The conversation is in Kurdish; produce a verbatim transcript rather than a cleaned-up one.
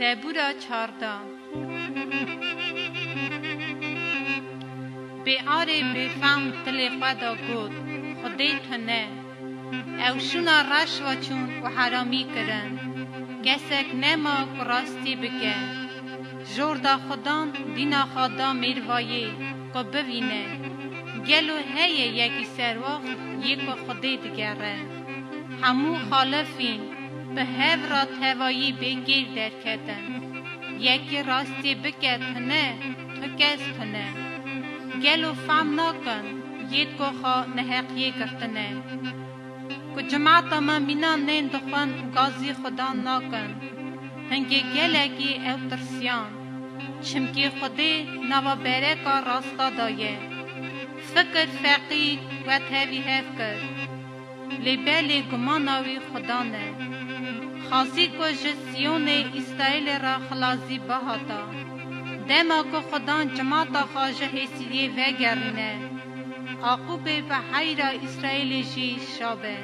Zebûra çardeh. Bêarê bêfehm dilê xwe de got, Xwedê tune. Ew şûna reş ve çûn û heramî kirin. Kesek nema ku rastî bike. Jor da Xudan dîna xwe da mêrvayê ku bivîne. Gelo heye yekî serwaxt yê ku Xwedê digere? Hemû xalifîn bi hev re tevayî bêkêr derketin. Yekî rastî bike tune, tu kes tune. Gelo fehm nakin yêd ku xwe neheqiyê girtine? Ku cemata me mîna nên dixwin û gazî Xudan nakin. Hingê gelekî ew tirsiyan. Çimkî Xwedê nava bereka rasta daye. Fikir feqîr we tevî hev kir. Lê belê gumana wî Xudan e. Xazî ku ji Siyonê Îsraîlê re xilasî bihata. Dema ku Xudan cemata xwe ji hêsiyê vegerîne, Aqûbê bi heyra Îsraîlê jî şa be.